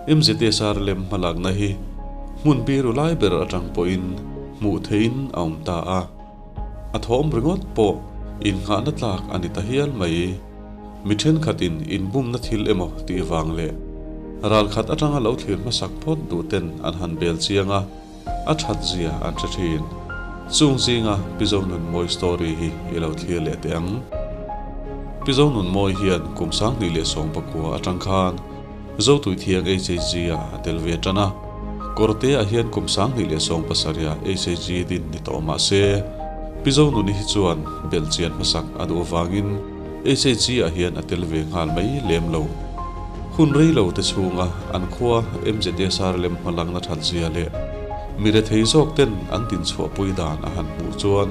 MZSR lem hmalakna hi hmun biru lai ber atang pawhin hmuh theihin a awm ta a. A thawm ringawt pawh innghahna tlak a ni ta hial mai. Mi thenkhatin inbumna thil emaw tih vang leh ralkhat atanga lo thlir hmasak phawt duhten an han bel chiang a, a that zia an hre thin. Chung zinga Pi Zonunmawii story hi i lo thlir leh teh ang. Pi Zonunmawii hian kum 2019 atang khan Zotuithiang HHG ah a tel ve tan a, Kawrte ah hian kum 2017 ah HHG din ni tawh mah se, Pi Zonuni hi chuan belhchian hmasak a duh avangin HHG ah hian a tel ve nghal mai lem lo. Hun rei lo te chhunga an khua MZSR lem hmalakna that zia leh mi rethei zawk ten an dinchhuahpui dan a han hmuh chuan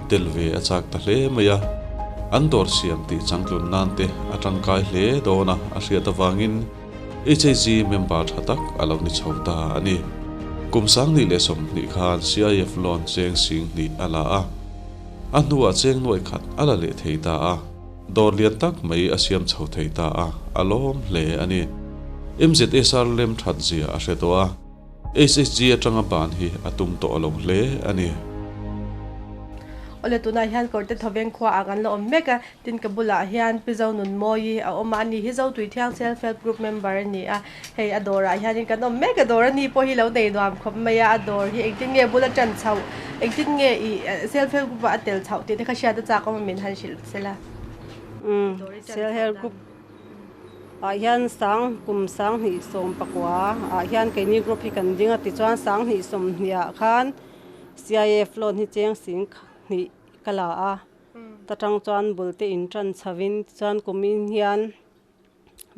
tel ve a chak ta hle mai a, an dawr siam tih changtlun nan te a tangkai hle dawn a a hriat avangin HAG member tha tak a lo ni chho ta a ni. Kum 2020 khan CIF loan cheng 2000 a la a, a hnuah cheng nuaih khat a la leh thei ta a, dawr lian tak mai a siam chho thei ta a, a lawm hle a ni. MZSR lem that zia a hre tawh a. HHG atanga ban hi a tum tawh lo hle a ni. Awle tunah hian Kawrte Thawveng khua ah kan la awm mek a, tin ka bulah hian Pi Zonunmawii a awm a, ani hi Zotuithiang Self Help Group member a ni a, hei a dawrah hianin kan awm mek a, dawr a ni pawh hi lo nei nuam khawp mai a, a dawr hi engtin nge bula tan chhoh, engtin nge ih Self Help Group ah a tel chhoh tih te kha hriat a chak awm a min han hrilh sela. Self Help Group. Ah hian sang kum 2019 ah hian keini group hi kan ding a tichuan 2020 ah khan CIF loan hi cheng 2000 ka la a ta tang chuan bul te in tan chho in tichuan kumin hian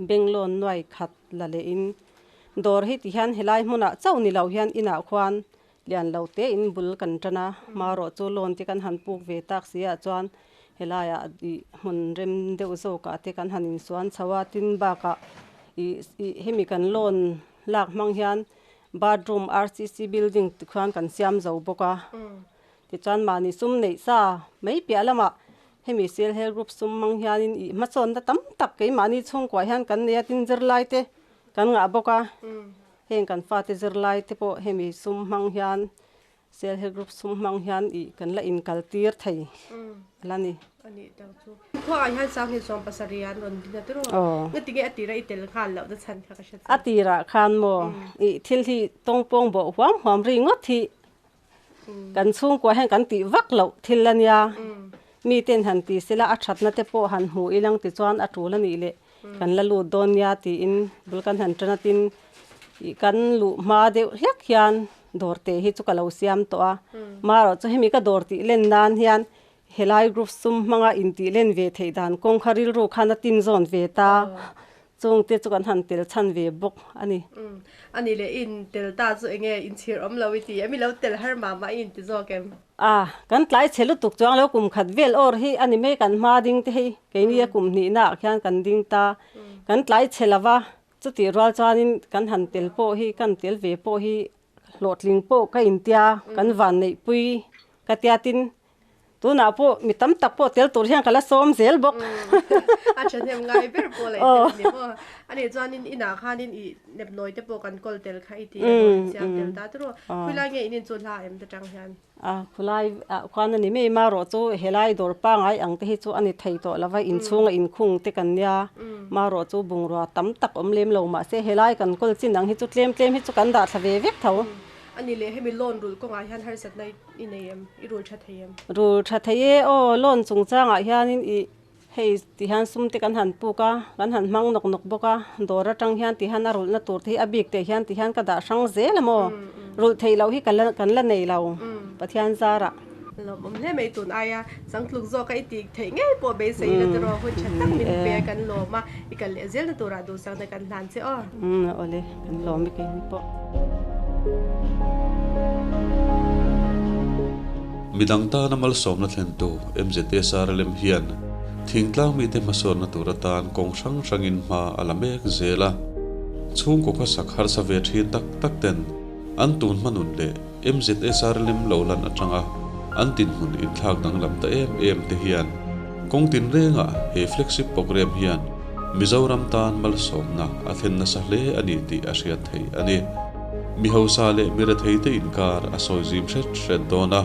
bank loan nuai khat la leh in dawr hi ti hian helai hmunah chauh ni lo hian inah khuan lian lo te in bul kan tan a marawh chu loan te kan han puk ve tak si ah chuan helaiah ih hmun rem deuh zawkah te kan han insuan chho a tin bakah ih ih hemi kan loan lak hmang hian bathroom R_C_C building tikhuan kan siam zo bawk a tichuan mahni sum neih sa mai piah lamah hemi self help group sum hmang hianin ih hmasawnna tam tak keimahni chhungkuah hian kan nei a tin zirlai te kan ngah bawk a. Heng kan fate zirlai te pawh hemi sum hmang hian Self Help Group sum hmang hian ih kan la inkal tir thei a la ni. A nih tak chu. Khuaah hian 2017 an rawn din a tiraw? Ngati nge a tirah i tel nghal loh na chhan kha ka hre chiang. A tirah khan maw ih thil hi tawngpawng bawh huam huam ri ngawt hi kan chhungkua hian kan tih vak loh thil a nia. Mi ten han ti sela a thatna te pawh han hmu ilang tichuan a tul a nih leh kan la lut dawn nia tiin bul kan han tan a tin ih kan luh hma deuh hlek hian dawr te hi chu ka lo siam tawh a marawh chu hemi ka dawr tih len nan hian helai group sum hmanga intih len ve theih dan kawng kha rilru khan a tin zawn ve ta chung te chu kan han tel chhan ve bawk a ni. Ani leh i intel ta chu enge inchhir awm lo i ti em? I lo tel har mah mah i inti zawk em? A, kan tlai chhe lutuk chuang lo kum khat vel awr hi a ni mai kan hma ding te hei keini a kum hnihna ah khian kan ding ta kan tlai chhe lo va chutih rual chuanin kan han tel pawh hi kan tel ve pawh hi hlawhtling pawh ka intia kan van neihpui ka tia tin Tunah pawh mi tam tak pawh tel tur hian ka la sawm zel bawk. A thahnem ngai ber pawh la i tel ni maw? Ani chuanin inah khanin i nepnawi te pawh kan kawl tel kha i ti a rawn insiam tel ta tiraw? Khawilai nge in inchu hla em te tang hian? A, khawlai ah khuan a ni mai marawh chu helai dawr pangai ang te hi chu a ni thei tawh lo va, inchhunga inkhung te kan nia marawh chu bungrua tam tak awm lem lo mahse helai kan kawl chin ang hi chu tlem tlem hi chu kan dah thla ve vek tho. Ani leh hemi loan rulh kawngah hian harsatna i nei em? I rul tha thei em? Rul tha thei e aw, loan chungchangah hianin i hei ti hian sum te kan han puk a, kan han hmang nawk nawk bawk a, dawr atang hian ti hian a rulhna tur te hi a bik teh hian ti hian ka dah hrang zel a maw? Rulh theih loh hi ka la kan la nei lo Pathian zarah. Lawmawm hle mai tun aia changtluk zawka i tih theih ngei pawh beisei ila tiraw hun tha tak min pe kan lawm a, i kal leh zelna turah duhsakna kan hlan che aw. Umm awle kan lawm i keini pawh. Midang tana malsawmna thlentu MZSRLM hian thingtlang mite hmasawnna tur atan kawng hrang hrangin hma a la mek zel a. Chhungkaw khawsak harsa ve thin tak tak ten an tun hmanun leh MZSRLM lo lan atanga an dinhmun inthlak danglam ta em em te hian kawng tinrengah he flagship programme hian Mizoram tan malsawmna a thlen nasa hle a ni tih a hriat theih a ni. Mi hausa leh mi retheite inkar a sawi zim hret hret dawn a,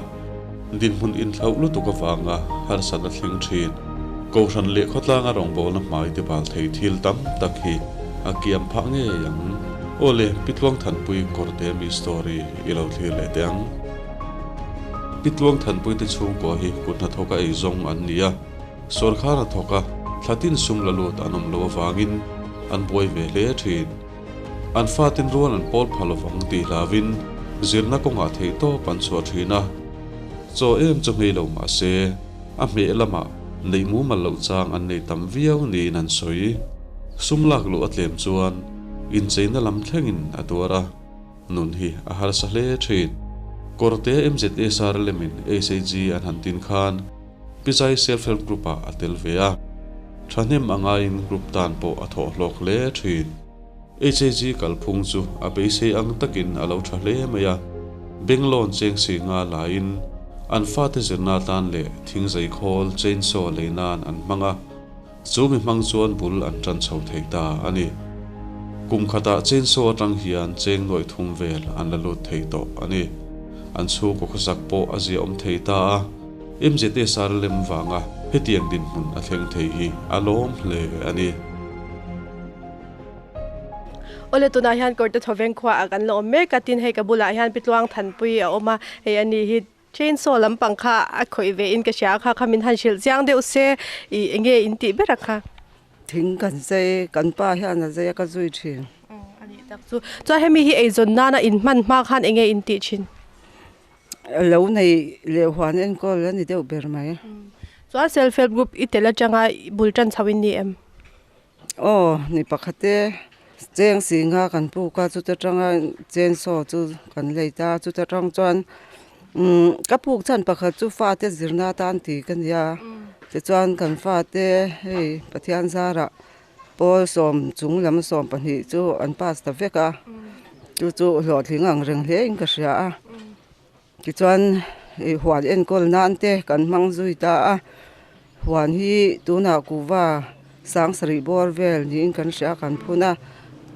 dinhmun inthlauh lutuk avanga harsatna thleng thin. Kohhran leh khawtlanga rawngbawlna hmai tibal thei thil tam tak hi a kiam phah ngei ang. Aw le, Pi Tluangthanpui Kawrte mi story i lo thlir leh teh ang. Pi Tluangthanpui te chhungkua hi kut hnathawka ei zawng an ni a, sawrkhar hnathawka thla tin sum la lut an awm lo avangin an buai ve hle thin. An fatin rual an pawl pha lovang tih hlauvin zirna kawngah theihtawp an chhuah thin a. Chaw em chu hmei lo mah se, a hmeh lamah neih mumal loh chang an nei tam viau niin an sawi. Sum lak luh a tlem chuan incheina lam thlengin a tuar a, nun hi a harsa hle thin. Kawrte MZSR lemin SHG an han tin khan Pizai Self Help Group-ah a tel ve a, thahnem a ngaiin group tan pawh a thawh hlawk hle thin. HAG kalphung chu a beisei ang takin a lo tha hle mai a, Benglawn cheng si nga laiin an fate zirna atan leh thingzei khawl, chainsaw, lei nan an hmang a, chu mi hmang chuan bul an tan chho thei ta a ni. Kum khatah chainsaw atang hian cheng nuaih thum vel an la lut thei tawh a ni. An chhungkaw khawsak pawh a ziaawm thei ta a, MZSR lem vanga hetiang dinhmun a thleng thei hi a lawm hle a ni. Awle tunah hian Kawrte Thawveng khuaah kan la awm mek a, tin hei ka bulah hian Pi Tluang Thanpui a awm a, hei ani hi chainsaw lampang kha a khawih ve in ka hria a kha kha min han hrilh chiang deuh se ih eng nge in tih ber a kha. Thing kan zai, kan pa hian a zai a ka zui thin. Anih tak chu. Chuan hemi hi eizawn nana in hman hma khan eng nge in tih thin? Lo nei leh huan enkawl a ni deuh ber mai. Chuan self help group i tel atanga bul tan chho in ni em? Aw, ni pakhat te cheng si nga kan puk a, chuta tanga chainsaw chu kan lei ta a, chuta tang chuan umm ka puk chhan pakhat chu fate zirna atan ti ka nia, tichuan kan fate hei Pathian zarah pawl sawm chung lam 12 chu an pass ta vek a, chu chu hlawhtling ang reng hle in ka hria a. Tichuan ih huan enkawl nan te kan hmang zui ta a, huan hi tunah kuhva sang sarih bawr vel niin kan hria a kan phun a,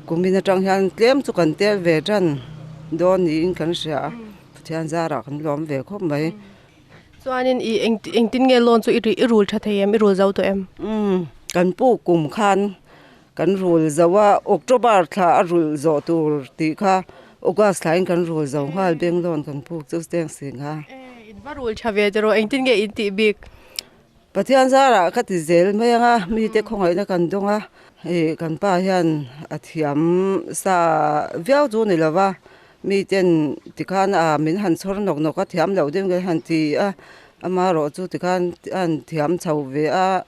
kumin atang hian tlem chu kan tel ve tan dawn niin kan hria a, Pathian zarah kan lawm ve khawp mai. Chuanin ih eng engtin nge loan chu i i rul tha thei em i rul zo tawh em? Umm kan puk kum khan Kan rul zo a, October thla a rulh zawh tur tih kha August thlain kan rul zo nghal Bengalon kan puk chu steng si nga. E, in va rul tha ve tiraw, engtin nge in tih bik? Pathian zarah ka ti zel mai ang a, mite khawngaihna kan dawng a, ih kan pa hian a thiam sa viau chu ni lo va, miten tikhan a min han chhawr nawk nawk a thiam loh deuh nge han ti a, amaherawh chu tikhan a han thiam chho ve a.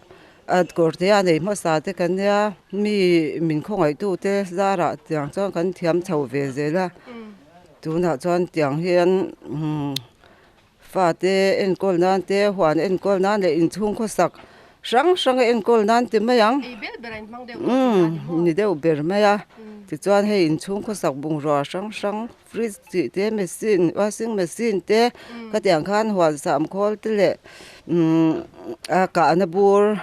A kawrte a nei hmasa te kan nia, mi min khawngaihtu te zarah tiang chuan kan thiam chho ve zel a, tunah chuan tiang hian fate enkawl nan te huan enkawl nan leh inchhung khawsak hrang hrang a enkawl nan ti mai ang umm ni deuh ber mai a tichuan hei inchhung khawsak bungrua hrang hrang fridge tih te machine washing machine te khatiang khan huan sam khawl te leh umm a kahna bur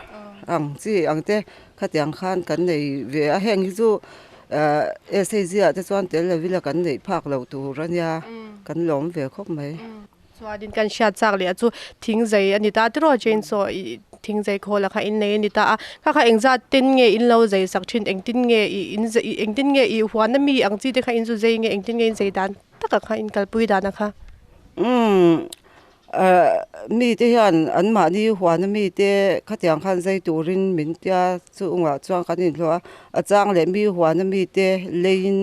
ang chi ang te khatiang khan kan nei ve a heng hi chu ah SHG ah te chuan tel lo ila kan neih phak loh tur a nia kan lawm ve khawp mai. Chuanin kan hriat chak leh a chu thing zai a ni ta tiraw chainsaw ih thing zai khawl ah kha in nei a ni ta a kha kha engzat ten nge in lo zai sak thin engtin nge ih in zai ih engtin nge ih huan ami ang chi te kha in zu zai nge engtin nge in zai dan tak ah kha in kalpui dan a kha. Umm ah mi te hian an mahni huan ami te khatiang khan zai turin min tia chungah chuan kan inhlawh a a chang leh mi huan ami te leiin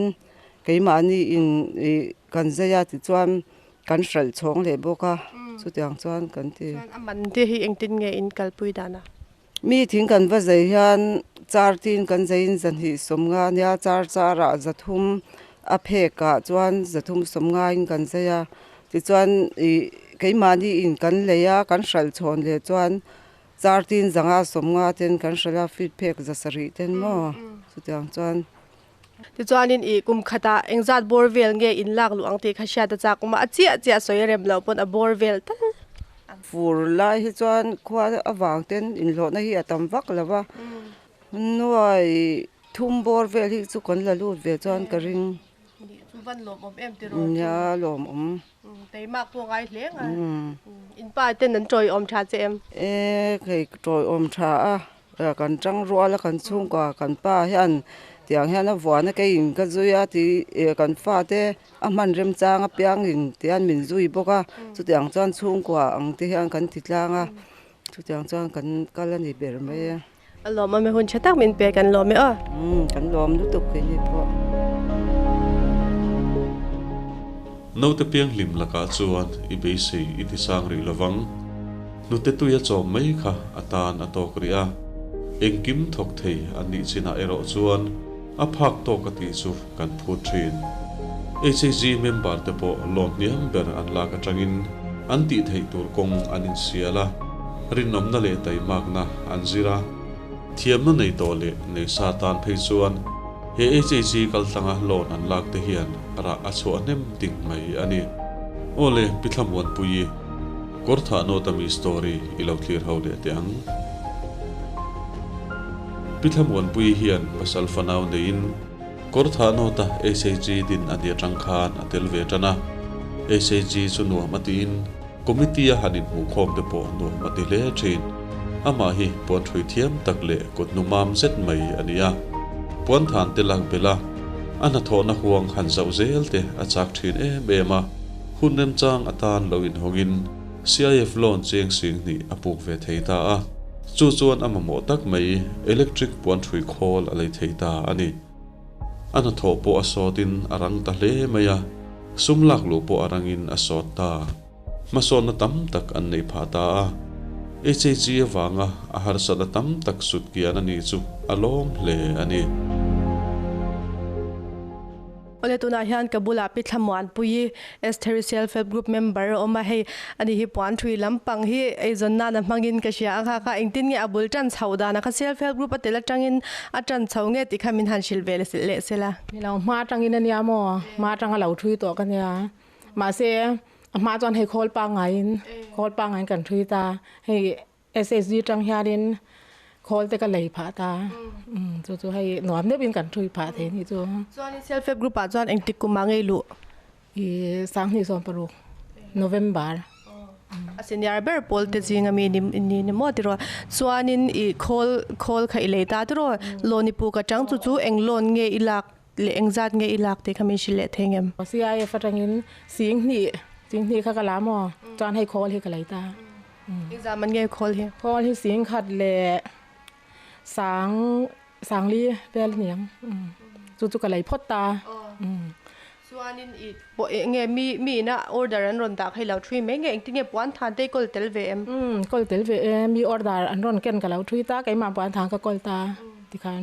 keimahni in ih kan zai a tichuan Kan hralh chhawng leh bawk a, chutiang chuan kan ti. Chuan a man te hi engtin nge in kalpui dan a? Mi thing kan va zai hian char tin kan zaiin zahnih sawmnga nia, char charah zathum a phekah chuan zathum sawmngain kan zai a. Tichuan ih keimahni in kan lei a, kan hralh chhawn leh chuan char tin zanga sawmnga ten kan hralh a, feet phek zasarih ten maw chutiang chuan. Tichuanin ih kum khatah engzat bawr vel nge in lak luh ang tih kha hriat a chak awm a, a chiah chiah sawi a rem loh pawn a bawr vel tal ang. Fur lai hi chuan khua avang ten inhlawhna hi a tam vak lo va, Nuai thum bawr vel hi chu kan la lut ve chuan ka ring. Nih chu van lawmawm em ti rawh. Nia lawmawm. Teimak pawh ngai hle ang a. In pa ten an tawiawm tha che em? E hei tawiawm tha a, kan tang rual a kan chhungkua kan pa hian tiang hian a vuan a keiin ka zui a ti kan fate a hman remchang apiangin tihian min zui bawk a, chutiang chuan chhungkua ang te hian kan ti tlang a, chutiang chuan kan kal a ni ber mai a. A lawmawm e hun tha tak min pe kan lawm e aw. Umm kan lawm lutuk keini pawh. Naute pianghlim lakah chuan i beisei i ti sang rih lovang. Hnute tui a chawm mai kha a tan a tawk rih a. Engkim thawk thei an nih chinah erawh chuan a phak tawk a tih chu kan phut thin. HAG member te pawh loan hniam ber an lak atangin an tih theih tur kawng an insial a, rinawmna leh taimakna an zir a. Thiamna nei tawh leh nei sa tan phei chuan he HAG kaltlanga loan an lak te hian rah a chhuah hnem ting mai a ni. Aw le, Pi Thlamuanpuii, Kawrthah Nawta mi story i lo thlir ho leh teh ang. Pi Thlamuanpuii hian pasal fanau neiin Kawrthah Nawta SHG din a ni atang khan a tel ve tan a. SHG chu nuam a tiin committee a han inhmuhkhawm te pawh nuam a ti hle thin. Amah hi puan hrui thiam tak leh kut hnu mam zet mai a ni a. Puan than te lak belh a, a hnathawhna huang han zauh zel te a chak thin em em a. Hun remchang atan lo inhawngin CIF loan cheng sing hnih a puk ve thei ta a, chu chuan a mamawh tak mai electric puan hrui khawl a lei thei ta a ni. A hnathawh pawh a sawtin a rang ta hle mai a, sum lak luh pawh a rangin a sawt ta. Hmasawnna tam tak an neih phah ta a, HAG avanga a harsatna tam tak sut kian a nih chu a lawm hle a ni. Awle tunah hian ka bulah Pi Thlamuanpuii Estheri Self Help Group member a awm a, hei ani hi puan thui lampang hi eizawn nan a hmangin ka hria a, kha kha engtin nge a bul tan chhoh dan a kha Self Help Group a tel atangin a tan chho nge tih kha min han hrilh ve leh sel a. Ni lo, hma atangin a nia maw, hma atanga lo thui tawh ka nia, mahse a hma chuan hei khawl pangaiin khawl pangaiin kan thui ta, hei SSG tang hianin khawl te ka lei phah ta. Chu chu hei nuam deuhin kan thui phah thei ni chu. Chuanin self help group ah chuan engtik kum ah ngei luh? I 2016 November. A senior ber pawl te zing ami ni ni ni maw tiraw? Chuanin i khawl khawl kha i lei ta tiraw? Loan i puk atang chu chu eng loan nge i lak leh engzat nge i lak tih kha min hrilh leh thei ngem? CIF atangin 10,000 10,000 kha ka la maw? Chuan hei khawl hi ka lei ta. Engzah man nge khawl hi? Khawl hi 10,000 leh sang sangli vel a niang. Chu chu ka lei phawt ta. Chuanin i pawh eng nge mi mi ina order an rawn dah kha i lo thui mai nge engtin nge puan than te i kawl tel ve em? Kawl tel ve e. Mi order an rawn ken ka lo thui ta keimah puan than ka kawl ta tikhan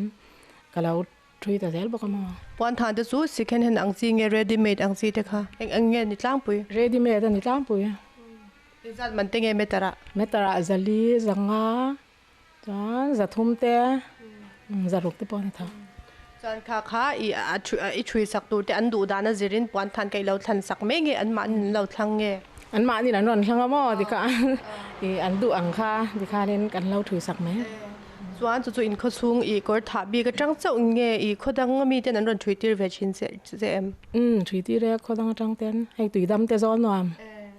ka lo Thui ta zel bawk a maw? Puan than te chu second hand ang chi nge ready made ang chi te kha eng eng nge ni tlangpui? Ready made a ni tlangpui. Engzat man te nge meter ah? Meter ah zali, zanga, chuan zathum te, zaruk te pawh a ni tho. Chuan kha kha i a i thui sak tur te an duh dan a zirin puan than ka i lo thlan sak mai nge anmahni an lo thlang nge? Anmahni an rawn thlang a maw tikhan i an duh ang kha tikhanin kan lo thui sak mai. Chuan chu chu in khawchhung i kawr thah bik atang chauh nge i khaw dang ami ten an rawn thui tir ve thin che che em? Umm thui tir e khaw dang atang ten hei tui dam te zawl nuam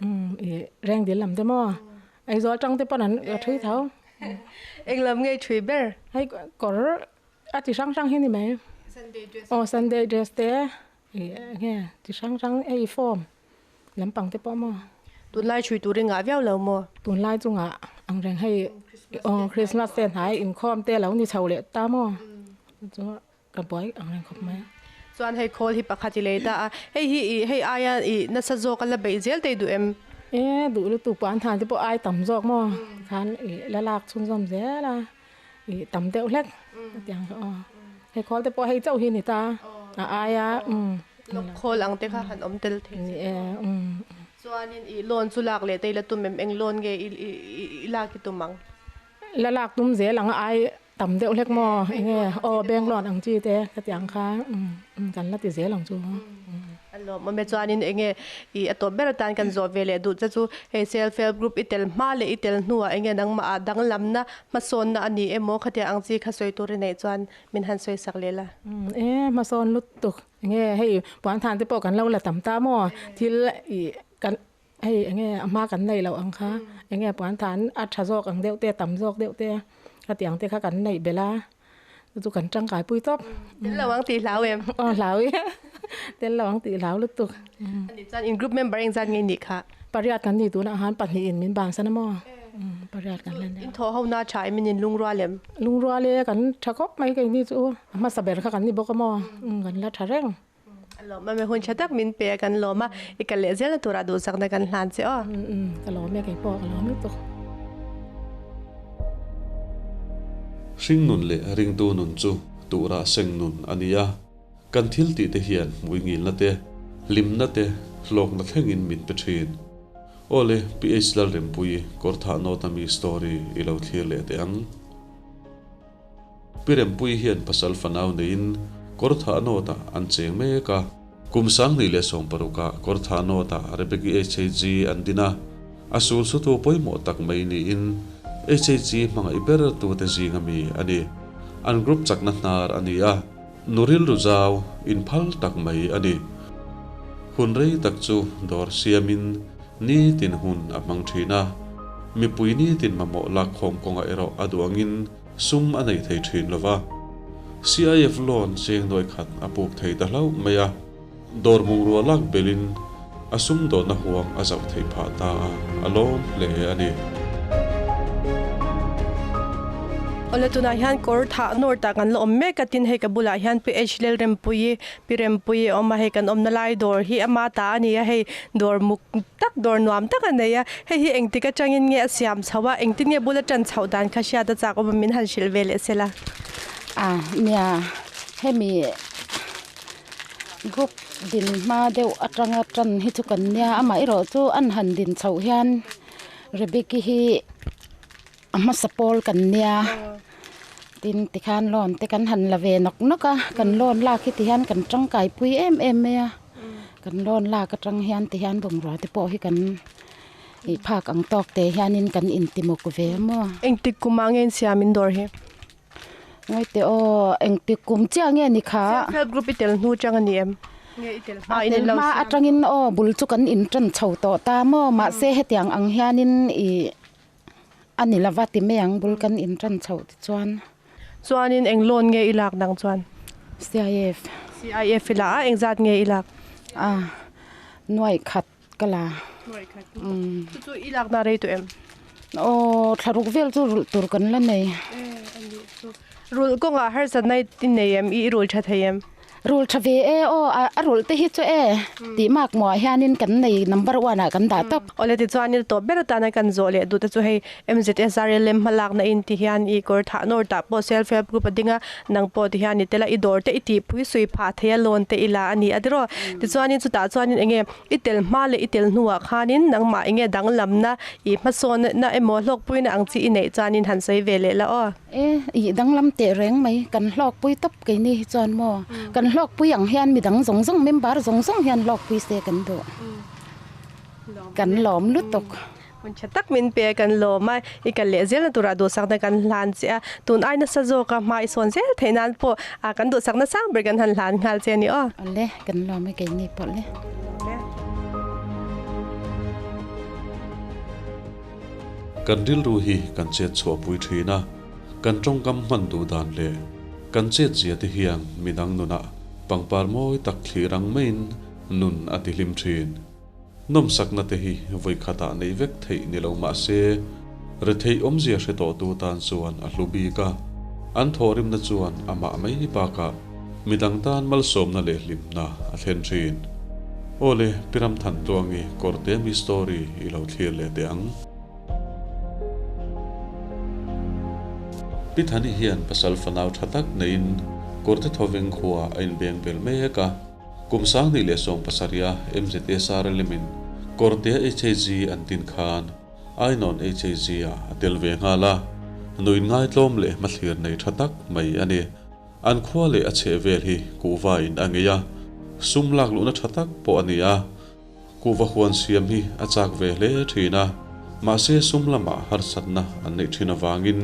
umm i reng dil lam te maw Aizawl atang te pawn an thui tho. Eng lam nge i thui ber? Hei kawr a ti hrang hrang hi ni mai. Sunday dress. Aw Sunday dress te i nge ti hrang hrang hei form. Lampang te pawh maw? Tunlai chhui tur i ngah viau lo maw? Tunlai chu ngah ang reng hei aw Christmas te hnai inkhawm te lo ni chho leh ta maw? Chu ka buai ang reng khawp mai. Chuan hei khawl hi pakhat i lei ta a, hei hi i hei aia i nasa zawk a la beih zel te i duh em? E duh lutuk pawh an than te pawh ai tam zawk maw? Khan i la lak chhunzawm zel a, i tam deuh hlek tiang kha aw. Hei khawl te pawh hei chauh hi ni ta a aia umm. Lawk khawl ang te kha han awm tel thei che. Ni e umm. Chuanin i loan chu lak leh te i la tum em? Eng loan nge i i lak i tum ang? La lak tum zel ang a ai tam deuh hlek maw? Eng nge aw bank loan ang chi te ka ti ang kha umm kan la ti zel ang chu. A Lawmawm e chuanin enge i a tawp ber atan kan zawh ve leh duh che chu hei self help group i tel hma leh i tel hnuah enge nangmah ah danglamna hmasawnna a ni emaw khatiang ang chi kha sawi tur i neih chuan min han sawi sak leh la. E hmasawn lutuk enge hei puanthan te pawh kan lo la tam ta maw thil i kan hei enge a hma kan neih loh ang kha enge puanthan a tha zawk ang deuh te a tam zawk deuh te khatiang te kha kan neih belh a. Chu chu kan tangkai pui tawp. Tel lo ang tih hlau em? Aw hlau i. Tel lo ang tih hlau lutuk. Ani chuan in group member engzat nge nih kha? Pariat kan ni tunah khan pahnihin min bansan a maw? Pariat kan la nia. In thawh ho na tha em in lungrual em? Lungrual e kan tha khawp mai keini chu a hmasa ber kha kan ni bawk a maw? Kan la tha reng. A lawm a, mi hun tha tak min pe a kan lawm a, i kal leh zelna turah duhsakna kan hlan che aw. Ka lawm e, kei pawh ka lawm lutuk. Hring nun leh ringtu nun chu tuhrah seng nun a ni a, kan thil tih te hian hmui ngilna te, hlimna te, hlawkna thlengin min pe thin. Awle, PH Lalrempuii kawrthah nawta mi story i lo thlir leh teh ang. Pi Rempuii hian pasal fanau neiin Kawrthah North-ah an cheng mek a. Kum 2016-ah Kawrthah North-ah Rebeki HAG an din a, a sul sutu pawimawh tak mai niin HAG hmangaih ber tute zinga mi a ni. An group chakna hnar a ni a, nu rilru zau inphal tak mai a ni. Hun rei tak chu dawr siamin nitin hun a hmang thin a, mipui nitin mamawh lakkhawm kawngah erawh a duangin Sum a nei thei thin lo va, CIF loan cheng nuai khat a puk thei ta hlauh mai a, dawr bungrua lak belin a sumdawnna huang a zauh theih phah ta a, a lawm hle a ni. Awle tunah hian kawr thah nawr tak an la awm mek a, tin hei ka bulah hian PH Lalrempuii, Pi Rempuii a awm a, hei kan awmna lai dawr hi ama ta a ni a, hei dawr muk tak dawr nuam tak a nei a, hei hi engtik atangin nge a siam chho a, engtin nge bula tan chhoh dan kha hriat a chak awm a min han hrilh ve leh sela. A nia hemi group din hma deuh atanga tan hi chu kan nia amaherawh chu an han din chhoh hian Rebecca hi a hmasa pawl kan nia tin tikhan loan te kan han la ve nawk nawk a kan loan lak hi tihian kan tangkai pui em em mai a kan loan lak atang hian tihian bungrua te pawh hi kan ih phak ang tawk te hianin kan intimuk ve maw. Engtik kum ah nge in siam in dawr hi? Ngawi teh aw engtik kum chiah nge ni kha? Self help group i tel hnu chang a ni em? Nge i tel hma in in lo siam? Hma atangin aw bul chu kan intan chho tawh ta maw mahse hetiang ang hianin ih A ni lova ti mai ang bul kan in tan chhoh te chuan. Chuanin eng loan nge i lak dang chuan? CIF. CIF i la a, engzat nge i lak? A, nuaih khat ka la. Nuaih khat. Chu chu i lakna rei tawh em? Aw, thlaruk vel chu rulh tur kan la nei. E, a nih chu. Rulh kawngah harsatna i nei em? I rulh tha thei em? Rul tha ve e aw, a rulh te hi chu e tih mak muah hianin kan nei number one ah kan dah tawp. Awle tichuanin tawp ber atana kan zawh leh duh te chu hei MZSRLM hmalakna in ti hian i kawr thah nawr tah pawh self help group a ding a, nang pawh ti hian i tel a, i dawr te i tih pui sui phah thei a loan te i la a ni a tiraw. Tichuanin chutah chuanin enge i tel hma leh i tel hnuah khanin nangmah enge danglamna i hmasawnna emaw hlawkpuina ang chi i neih chuanin han sawi ve leh la aw. E, ih danglam teh reng mai, kan hlawkpui tawp keini hi chuan maw, kan hlawkpui ang hian midang zawng zawng member zawng zawng hian hlawkpui se kan duh, kan lawm lutuk. Hun tha tak min pe a kan lawm a, i kal leh zelna turah duhsakna kan hlan che a, tun ai nasa zawka hma i sawn zel theih nan pawh kan duhsakna sang ber kan han hlan nghal che a ni aw. Awle, kan lawm e keini pawh le. Kan rilru hi kan chet chhuahpui thin a, kan tawngkam hman duh dan leh kan chet zia te hian midang nunah pangpar mawi tak thlir ang maiin nun a ti hlim thin. Nawmsakna te hi vawi khatah neih vek theih ni lo mah se, retheih awmzia hre tawhtu tan chuan a hlu bik a, an thawhrimna chuan amah mai bakah midang tan malsawmna leh hlimna a thlen thin. Awle, Pi Ramthantluangi kawrte mi story i lo thlir leh teh ang. Pi Thani hian pasal fanau tha tak neiin kawrte thawveng khua a inbeng bel mek a. Kum 2017 a MZSRLM in kawrtea HAG an tin khan Ainawn HAG ah a tel ve nghal a, nuin ngaitlawm leh hmathlir nei tha tak mai a ni. An khua leh a chheh vel hi kuhva in a ngei a. Sum lak luhna tha tak pawh a ni a, kuhva huan siam hi a chak ve hle thin a, mahse sum lamah harsatna an neih thin avangin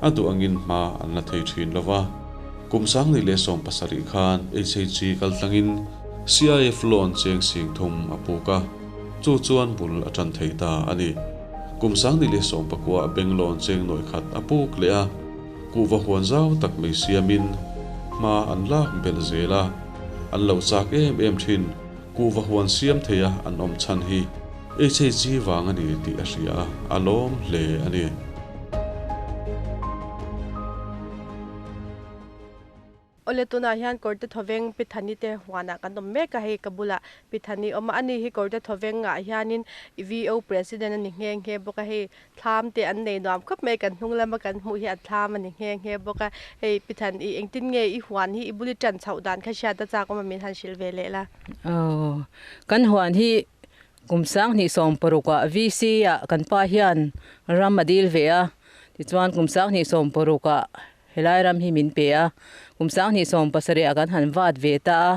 a duh angin hma an la thei thin lo va. Kum 2017 khan HHG kaltlangin CIF loan cheng sing thum a puk a, chu chuan bul a tan thei ta a ni. Kum 2019 bank loan cheng nawi khat a puk leh a, kuhva huan zau tak mai siamin hma an lak belh zel a, an lo chak em em thin. Kuhva huan siam theia an awm chhan hi HHG vang a ni tih a hria a, a lawm hle a ni. Awle tunah hian Kawrte Thawveng Pithani te huanah kan awm mek a, hei ka bulah Pithani awm a, ani hi Kawrte Thawvengah hianin VO President a ni nghe nghe bawk a, hei thlam te an nei nuam khawp mai, kan hnung lama kan hmuh hi a thlam a ni nghe nghe bawk a, hei Pithan i engtin nge i huan hi i bul i tan chhoh dan kha hriat a chak awm a min han hrilh ve leh la. Aw, kan huan hi kum 2016 ah VC ah kan pa hian ram a dil ve a, tichuan kum 2016 ah Helai ram hi min pe a, kum 2017 ah kan han vat ve ta a,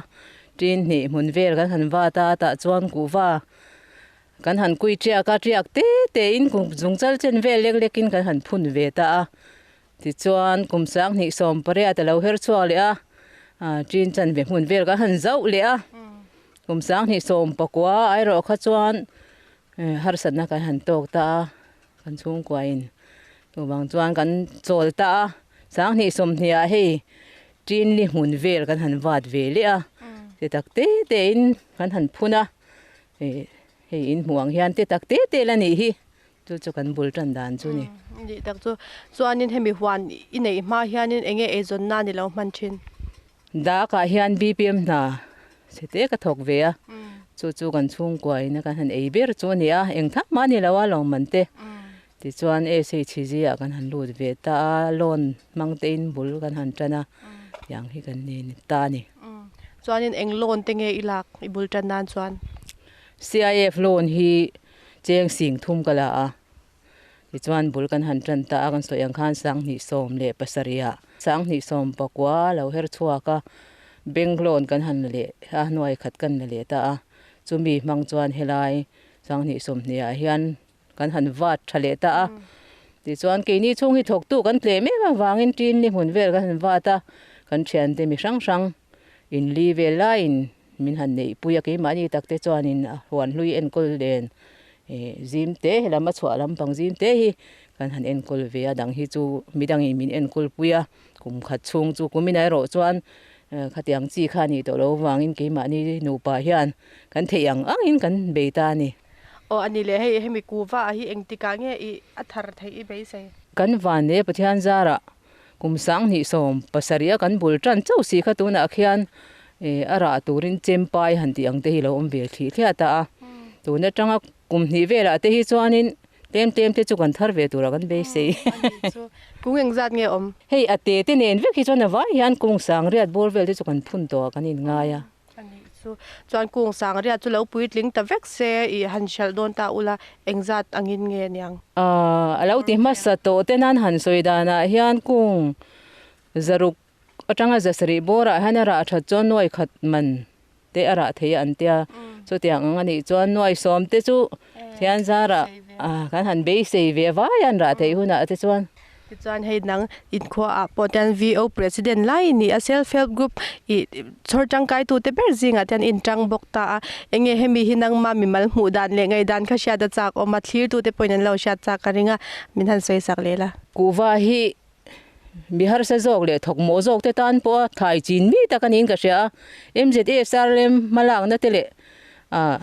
tin hnih hmun vel kan han vat a, tah chuan kuhva kan han kui tiak a, tiak te te in kum zungchal chen vel lek lek in kan han phun ve ta a, tichuan kum 2018 a lo her chhuak leh a, tin chan ve hmun vel kan han zauh leh a, kum 2019 erawh kha chuan harsatna kan han tawk ta a. Kan chhungkuain chuvang chuan kan chawl ta a, 2020 ah hei Ṭinli hmun vel kan han vat ve leh a, ti tak te te in kan han phun a, hei in hmuh ang hian ti tak te te la nih hi, chu chu kan bul tan dan chu ni. Nih tak chu, chuanin hemi huan i neih hma hianin eng nge eizawn na ni lo hman thin? Dak ah hian BPM hna chhe te ka thawk ve a, chu chu kan chhungkua in a kan han ei ber chu a ni a, eng thak mah a ni lo a lawngman te. Tichuan SHG ah kan han lut ve ta a, loan hmang te in bul kan han tan a, tiang hi kan ni ta a ni. Chuanin eng loan te nge i lak i bul tan nan chuan? CIF loan hi cheng sing thum ka la a. Tichuan bul kan han tan ta a, kan sawi ang khan 2017 ah 2019 lo her chhuak a, bank loan kan han la leh a, hnuai khat kan la leh ta a, chumi hmang chuan helai 2020 ah hian kan han vat tha leh ta a. Tichuan keini chhung hi thawktu kan tlem em avangin tin ni hmun vel kan han vat a, kan thiante mi hrang hrang inli vel laiin min han neihpui a, keimahni takte chuanin a huan hlui enkawl nen zim te helam a chhuah lampang zim te hi kan han enkawl ve a, dang hi chu midangin min enkawl pui a, kum khat chhung chu kumin erawh chuan khatiang chi kha a nih tawh loh avangin keimahni nupa hian kan theih ang angin kan bei ta a ni. Aw a ni le, hei hemi kuva ah hi engtikah nge i a thar theih i beisei? Kan van e Pathian zarah Kum 2017 a kan bul tan chauh si kha tunah khian a rah turin chempai han tih ang te hi lo awm ve thlih thliah ta a. Tun atanga kum hnih velah te hi chuanin tlem tlem te chu kan thar ve turah kan beisei. Kung engzat nge awm? Hei a te te nen vek hi chuan a vai hian kung sangriat bawr vel te chu kan phun tawh ah kan inngai a. A nih chu. Chuan kung sang riat chu lo puitling ta vek se i han hralh dawn ta ula engzat angin nge niang? A lo ti hmasa tawh te nan han sawi danah hian kung zaruk atanga zasarih bawrah hian a rah that chuan nuai khat man te a rah thei a an tia. Chutiang ang a nih chuan nuai sawm te chu thian zarah kan han beisei ve vai a an rah theih hunah te chuan. Tichuan hei nang inkhua ah pawh te hian VO President lai ni a Self Help Group ih chhawr tangkai tu te ber zingah te hian intang bawk ta a, enge hemi hi nangma mimal hmuh dan leh ngaihdan kha hriat a chak awm a, thlir tu te pawhin an lo hriat chak ka ring a, min han sawi sak leh la. Kuhva hi mi harsa zawk leh thawk mawh zawk te tan pawh a thlai chin mi tak a niin ka hria a, MZA Sarlem hmalakna te leh ah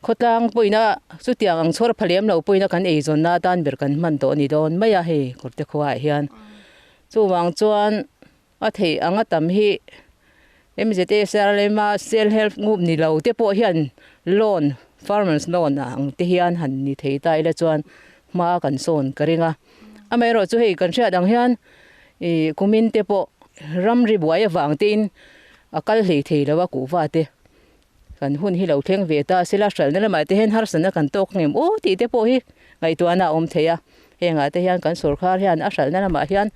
Khawtlang pawhina chutiang ang chhawr pha lem lo pawhina kan eizawnna atan ber kan hman tawh a ni dawn mai a hei kawrte khuaah hian. Chuvang chuan a theih anga tam hi MZSRLM-a self help group ni lo te pawh hian loan, farmers loan ang te hian han ni thei ta ila chuan hma kan sawn ka ring a. Amaherawh chu hei kan hriat ang hian ih kumin te pawh ramri buai avang tein a kal hlei thei lo a kuhva te. Kan hun hi lo thleng ve ta sela hralhna lamah te hian harsatna kan tawk ngem aw tih te pawh hi ngaihtuahna a awm thei a. Hengah te hian kan sorkar hian a hralhna lamah hian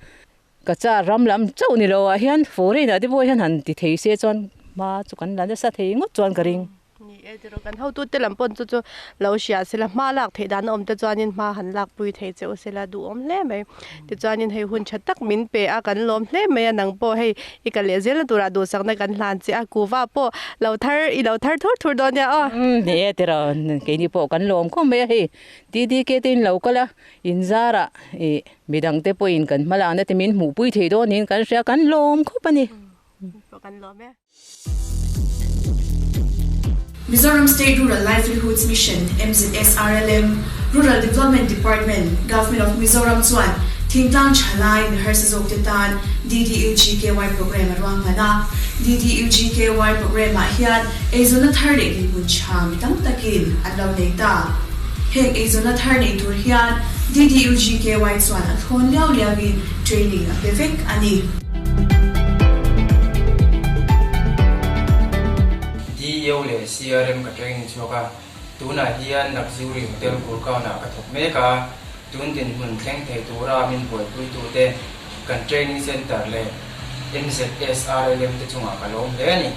ka char ram lam chauh ni lo ah hian foreign ah te pawh hian han ti thei se chuan Hma chu kan la nasa thei ngawt chuan ka ring. Ni e tiraw, kan hotute lam pawn chu chu lo hria sela hma lak theih dan a awm te chuanin hma han lakpui thei che u sela duhawm hle mai. Tichuanin hei hun tha tak min pe a, kan lawm hle mai a, nang pawh hei i kal leh zelna turah duhsakna kan hlan che a, kuva pawh lo thar i lo thar thur thur dawn nia aw. Ni e tiraw, keini pawh kan lawm khawp mai a, hei TDK te in lo kal a, in zarah ih midang te pawhin kan hma lakna te min hmuhpui thei dawn niin kan hria, kan lawm khawp a ni. Pawh kan lawm e. Mizoram State Rural Livelihoods Mission, MZSRLM, Rural Development Department, Government of Mizoram chuan thingtlang thalai mi harsa zawkte tan DDUGKY programme a ruahman a. DDUGKY programme ah hian eizawnna thar leh dinhmun tha mi tam takin an lo nei ta. Heng eizawnna thar nei tur hian DDUGKY chuan a thlawn liau liauin training a pe vek a ni. DEO leh CRM ka training chhuak a, tunah hian Luxury Hotel Gurgaon-ah ka thawk mek a, tun dinhmun thleng thei tura min buaipuitute kan training centre leh MZSRLM te chungah ka lawm hle a ni.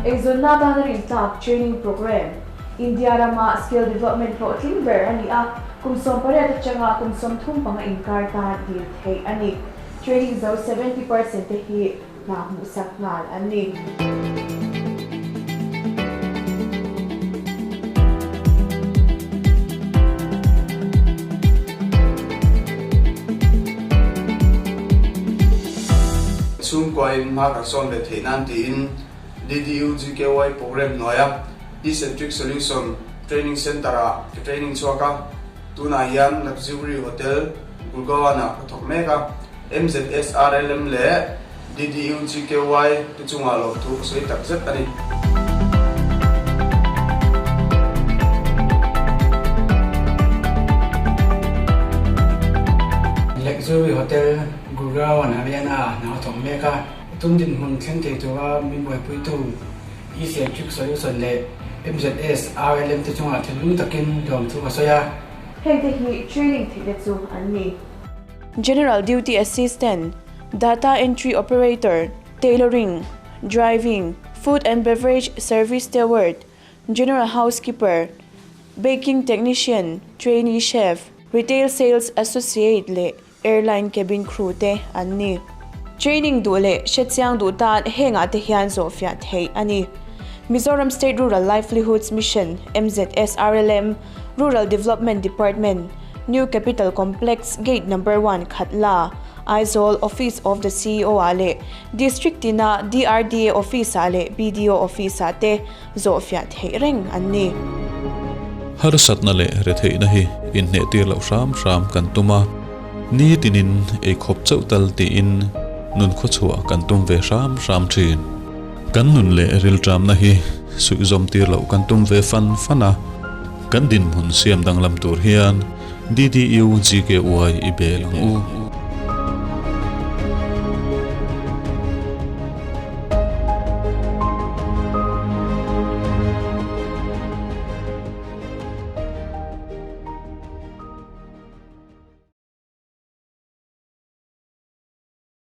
Eizawnna atana rintlak training programme, India rama skill development hlawhtling ber a ni a, kum 18 atanga kum 35 inkar tan dil theih a ni. Training zo 70% te hi hna hmuhsak nghal an ni. Chhungkuain hma kan sawn ve theih nan tiin DDUGKY programme hnuaia Ecentric Solution Training Centre-ah ka training chhuak a, tunah hian Luxury Hotel, Gurgaon-ah ka thawk mek a. MZSRLM leh DDUGKY te chungah lawmthu ka sawi tak zet a ni. Luxury Hotel Gurgaon Haryana hna a thawk mek a, tum dinhmun thleng thei tura min buaipuitu Ecentric Solution leh MZSRLM te chungah thinlung takin lawmthu ka sawi a. Hengte hi training theihna chu an ni. General Duty Assistant, Data Entry Operator, Tailoring, Driving, Food and Beverage Service Steward, General Housekeeper, Baking Technician, Trainee Chef, Retail Sales Associate leh Airline Cabin Crew te an ni. Training duh leh hrechiang duh tan hengah te hian zawhfiah theih a ni. Mizoram State Rural Livelihoods Mission, MZSRLM, Rural Development Department, New Capital Complex, Gate Number One, Khatla, Aizawl, Office of the CEO ah leh District tina DRDA Office ah leh BDO Office ah te zawhfiah theih reng an ni. Harsatna leh retheihna hi inhnehtir loh hram hram kan tum a, nitinin eikhawp chauh tal tiin nun khawchhuah kan tum ve hram hram thin. Kan nun leh rilṭamna hi suihzawmtir loh kan tum ve fan fan a, kan dinhmun siam danglam tur hian DDU GKY i bel ang u.